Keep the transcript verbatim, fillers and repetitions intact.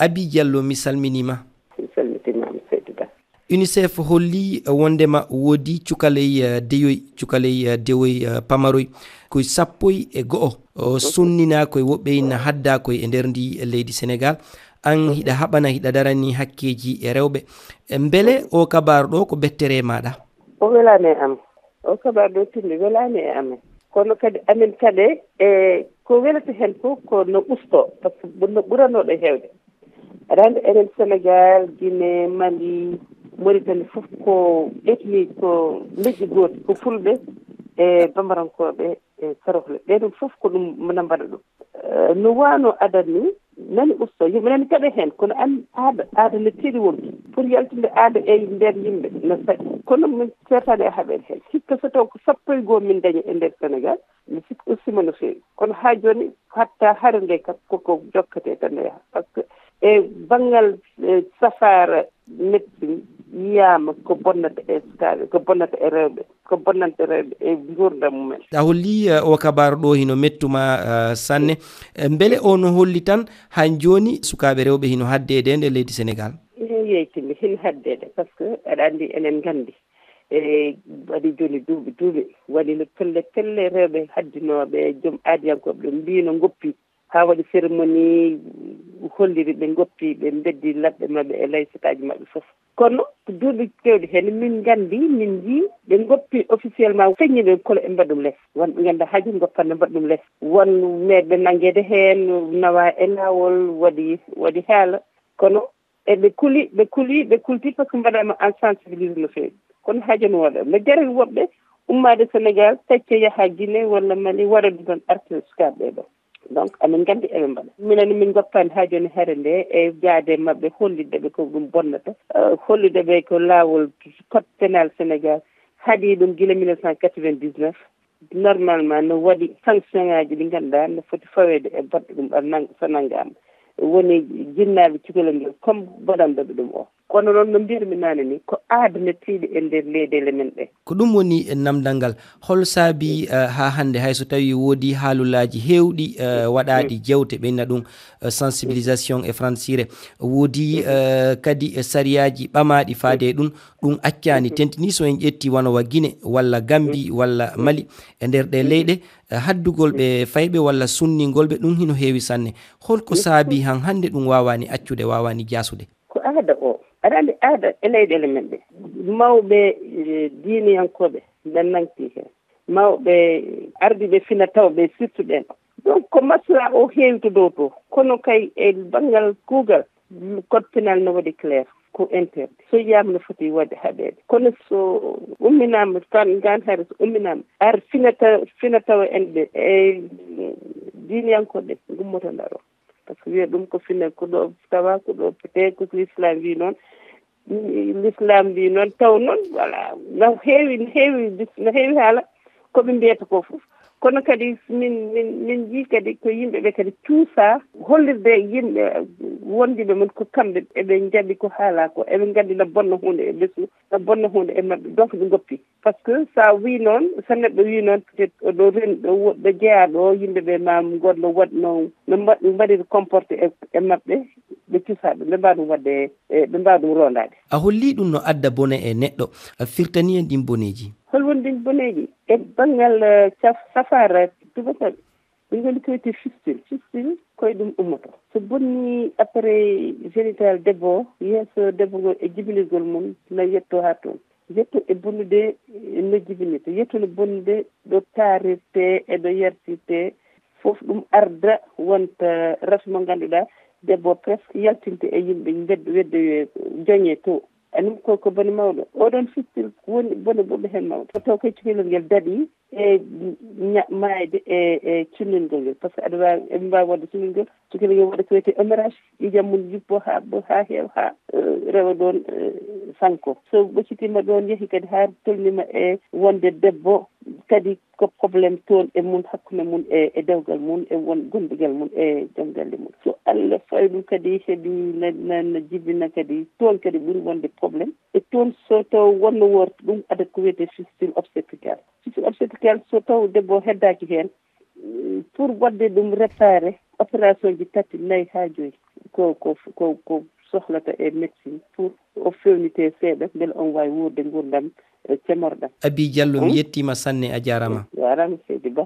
Abi Diallo, mi salminiima. Mi salmitiima, mi seedida. UNICEF holli wondema woodi cukaley, eh, deyoy, cukaley, eh, dewoy, eh, pamaroy, koye sappoy e go'o. O sunnina koye woɓɓe ina hadda koye e nder ndi leydi Senegal. An hiɗa haɓana, hiɗa darani hakkeeji e rewɓe. E mbele o kabaru ɗo ko bettere maɗa? O welani e am. O kabaru ɗo timmi welani e amen. Kono kadi amen kadi e ko welata hen fof ko no usto, par ce que no ɓuranoɗo hewde. Aɗa andi enen Senegal, Guinée, Mali, Mauritanie fof ko ethnie, ko leƴƴi gooti, ko fulɓe e bamarankoɓe e sarohla. Ɓe ɗum fof ko ɗum mona mbaɗa ɗum. Eh, no wano adat ni, nani usto, yimɓe nani kaɗa hen, kono an aada, aada ne tiiɗi wonde pour yaltinde aada e nder yimɓe no saɗi. Kono min certani e haɓen hen. Hikka so taw ko sappo e goho min dañi e nder Senegal, mi sikki ustima no feewi. Kono ha joni, hatta hare nde kam, koko jokkete tan no yaha. Par ce que e banngal, eh, safaara médecine, yiyama ko bonnata e sukaaɓe, ko bonnata e rewɓe, ko bonnanta rewɓe e nguurdam mumen. A holli, eh, o kabaru ɗo hino mettuma, eh, sanne. Eh, mbele o no holli tan han joni sukaaɓe rewɓe hino haddeede e nder leydi Senegal? Ehe, yeytinde, hino haddeede, par ce que aɗa andi enen nganndi. E waɗi joni duuɓi, duuɓi, waɗi no pelle, pelle rewɓe haddinooɓe, joom aadiyankooɓe ɗum mbino ngoppi. Haa waɗi cérémonie, holliri ɓe ngoppi, ɓe mbeddi laɓɓe maɓɓe e laysitaaji maɓɓe fof. Kono ko duuɓi kewɗi heen, min nganndi, min njii ɓe ngoppi officiellement, feññi ɓe kolo ɓe mbaɗa ɗum les. Won ɓe ngannduɗaa haa jooni ngoppanno mbaɗa ɗum les. Won meeɗɓe nanngeede heen, nawaa e laawol, waɗi, waɗi haala. Kono eɓe kuli, ɓe kuli, ɓe kulti, par ce que mbaɗaama en sensibilisé no feewi. Kono haa jooni wooɗa. No jarani woɓɓe ummaade Senegal, tacca yaha Guinée walla Mali, waɗa ɗum tan, arta sukaaɓe ɓe ɗo. Donc, amin nganndi eɓe mbaɗa. Minen min ngoppaani haa jooni hare nde e jaade maɓɓe, hollitde ɓe ko ɗum bonnata, eh, hollitde ɓe ko laawol code pénal Senegal haɗi ɗum gila mille neuf cent quatre-vingt-dix-neuf. Normalement, no waɗi sanction ŋaaji ɗi ngannduɗaa no foti faweede e baɗɗo ɗum ɗon nang-, so nanngaama. Woni jinnaaɓe cukalel ngel, comme bonannooɓe ɗum o. Kono noon, no mbiyatmi naane ni, ko aada ne tiiɗi e nder leyɗeele men ɗe. Ko ɗum woni namdal ngal. Hol saabi, eh, haa hannde, hay so tawii woodi haalulaaji heewɗi, eh, waɗaaɗi, jewte ɓe inna ɗum, eh, sensibilisation e francire, woodi, eh, kadi, eh, sariyaaji ɓamaaɗi faade e ɗum, ɗum accaani, tentini so en ƴetti wano wa Guinée walla Gambie walla Mali, e nder ɗe leyɗe, eh, haddugol ɓe fayɓe walla sunningol ɓe, ɗum hino heewi sanne. Holko saabi han hannde ɗum waawaani accude, waawaani jaasude? Ko aada o. Aɗa andi aada e leyɗeele men ɗe. Mawɓe, eh, diiniyankooɓe nan nangti heen. Mawɓe ardiiɓe fina tawɓe surtout ɓeen. Donc ko masla o heewi to dow to. Kono kay e banngal kuugal, code pénal no waɗi clair. Ko interdit. So yiyaama no foti waɗde haɗeede. Kono so umminaama tan, ngaan hare so umminaama, ar fina ta-, fina tawa en ɓe e diiniyankooɓe ngummoto ndaro. Par ce que wiya ɗum ko fina, ko ɗo tawa, ko ɗo pete, ko l'islam wi noon. L'islam wi noon, taw noon, voilà, no heewi, no heewi, no heewi haala ko ɓe mbiyata ko fof. Kono kadi min, min, min njii kadi ko yimɓe ɓe kadi cuusa hollirde yimɓe wondiɓe mum ko kamɓe eɓe njaɓi ko haala ko, eɓe nganndi no bonna huunde e ɓesngu, no bonna huunde e maɓɓe, donc ɓe ngoppi. Par ce que so a wii noon, so neɗɗo wii noon, peut-être ɗo ren-, ɗo wo-, ɗo jeyaa ɗo, yimɓe ɓe ma ngoɗ no waɗ-, no, no mba-, mbaɗiri comporté e, e maɓɓe, ɓe cusaa ɓe, ɓe mbaa ɗum waɗde, e, ɓe mbaa ɗum rondaade. A holli ɗum no adda bone e neɗɗo, a firtani en ɗin boneeji. Hol woni ɗin boneeji? E banngal, eh, saf-, safaara tubakaaɓe, ɗum woni ko wiyetee fistule. Fistule ko e ɗum ummoto. So bonni appareil génital debbo o, yeeso debbo ngo e jibinirgol mum, na yetto haa toon. Yetto e bonnude no jibinirta. Yetto no bonnude ɗo taarirte e ɗo yartirte. Fof ɗum arda wonta rafi mo ngannduɗaa debbo o presque yaltinte e yimɓe mbedda, wedda joñe to. Anum ko, ko bone mawɗo. Oɗon fistule woni bone ɓurɗo heen mawɗo. Taw koye cukalel ngel daɗi e ña-, maayde e, e cunningol ngel. Par ce que aɗa waawi, eɓe mbaawi waɗde cunningol. Cukalel ngel waɗa ko wiyetee hémorragie, ƴiiƴam mum yuppo haa, haa heewa, haa, eh, rewa ɗoon, eh, sanko. So ɓoccitiima ɗoon, yehi kadi haa tolniima e wonde debbo kadi ko problème toon e mum, hakkunde mum e, e dewgal mum, e won gondigal mum e joom galle mum. So Allah fawi ɗum kadi heɓi na, na, na jibina kadi, toon kadi ɓuri wonde problème. E toon so taw wonno worto ɗum adat ko wiyetee fistule obstétricale. Fistule obstétricale so taw debbo o heddaaki heen, eh, pour waɗde ɗum réparé, Opération ji tati, nayi haa joyi ko ko ko ko sohlata e médecine pour o fewnite seeɗa mbele on waawi wuurde nguurndam e cemorɗam. Abi Diallo, mi yettiima sanne, a jaaraama. Jaaraama seydi Ba.